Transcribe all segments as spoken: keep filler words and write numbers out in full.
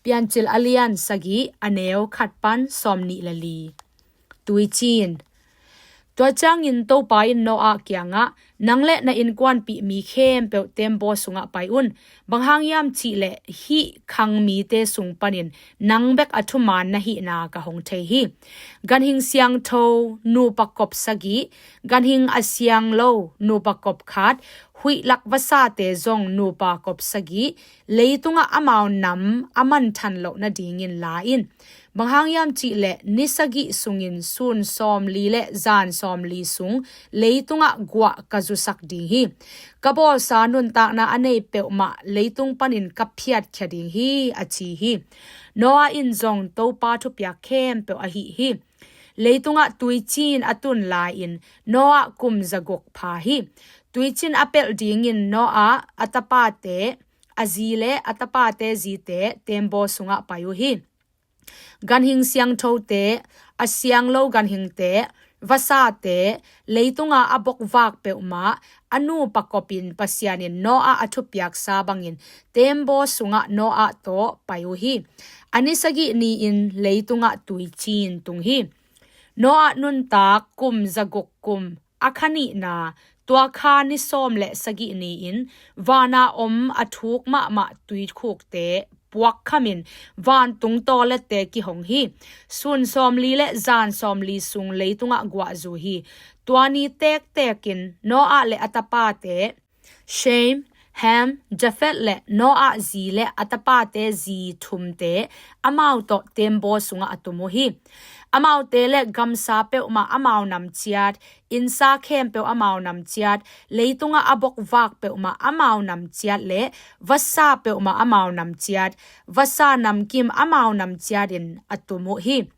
Piancil a lian sagih, a neu khat pan sawmnih le li. Tuiciin. Tua ciangin Topa in Noah kiangah, "Nang le na innkuanpih mi khempeuh teembaw sungah pai un. Bang hang hiam cih leh hih khang mite sung panin nang bek a thuman na hihna ka hong thei hi. Ganhing siangtho nupa kop sagih, ganhing a siang lo nupa kop khat, huihlak vasate zong nupa kop sagih, leitungah amau nam a manthan loh nadingin la in. Bang hang hiam cih leh ni sagih sungin sun sawmli le zan sawmli sung leitungah guah ka zusak ding hi. Ka bawlsa nuntakna a nei peuhmah leitung panin ka phiatkhia ding hi," a ci hi. Noah in zong Topa thupiak khempeuh a hih hi. Leitungah tuiciin a tun lai-in Noah kum zaguk pha hi. Tuiciin a pelh dingin Noah, a tapate, a zi le a tapate zite teembaw sungah pai uh hi. Ganhing siangthote, a siang lo ganhingte, vasate, leitunga a bokvak peuhmah, a nupa kopin Pasian in Noah a thupiaksa bangin teembaw sungah Noah tawh pai uh hi. A ni sagih ni-in leitungah tuiciin tung hi. Noah nuntak kum zaguk kum, a kha nihna, tua kha ni sawm le sagih ni-in vana om a thuk mahmah tuikhukte puakkhamin vantung tawlette kihong hi. Sun sawmli le zan sawmli sung leitungah guahzu hi. Tua ni tektekin Noah le a tapate, Shem, Ham, Jafet le Noah zi le a tapate zi thumte amau tawh teembaw sungah a tum uh hi. Amaute le gamsa peuhmah amau nam ciat, innsa khempeuh amau nam ciat, leitungah a bokvak peuhmah amau nam ciat le vasa peuhmah amau nam ciat, vasa namkim amau nam ciatin a tum uh hi.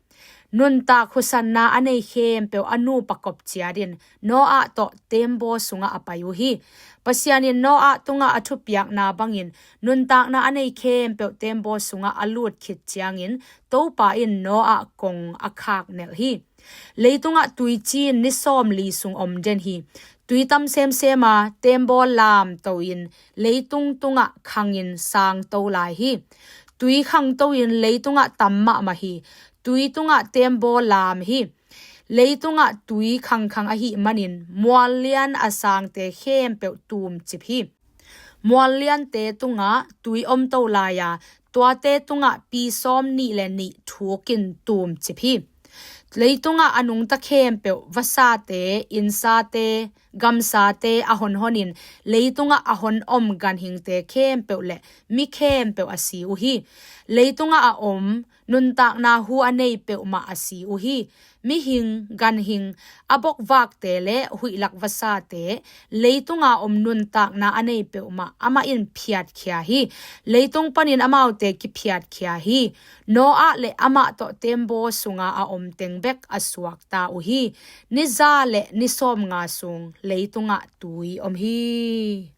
Nuntak husanna a nei khempeuh a nupa kop ciatin Noah tawh teembaw sungah a pai uh hi. Pasian in Noah tungah a thupiakna bangin nuntakna a nei khempeuh teembaw sungah a lut khit ciangin Topa in Noah kong a khaknelh hi. Leitungah tuiciin ni sawmli sung om den hi. Tui tam semsem a, teembaw lamto-in leitung tungah khangin sangto lai hi. Tui khangto-in leitungah tam mahmah hi. Tui tungah teembaw lam hi. Leitungah tui khangkhang ahih manin muallian a sangte khempeuh tumcip hi. Mualliante tungah tui omto lai a, tuate tungah pi sawmnih le nih thukin tumcip hi. Leitungah a nungta khempeuh, vasate, innsate, gamsate a honhonin leitungah a hon om ganhingte khempeuh le mi khempeuh a si uh hi. Leitungah a om nuntakna hu a nei peuhmah a si uh hi. Mihing, ganhing, a bokvakte le huihlak vasate, leitunga om nuntakna a nei peuhmah amah in phiatkhia hi. Leitung panin amaute kiphiatkhia hi. Noah le amah tawh teembaw sunga a om teng bek a suakta uh hi. Ni za le ni sawmnga sung leitungah tui om hi.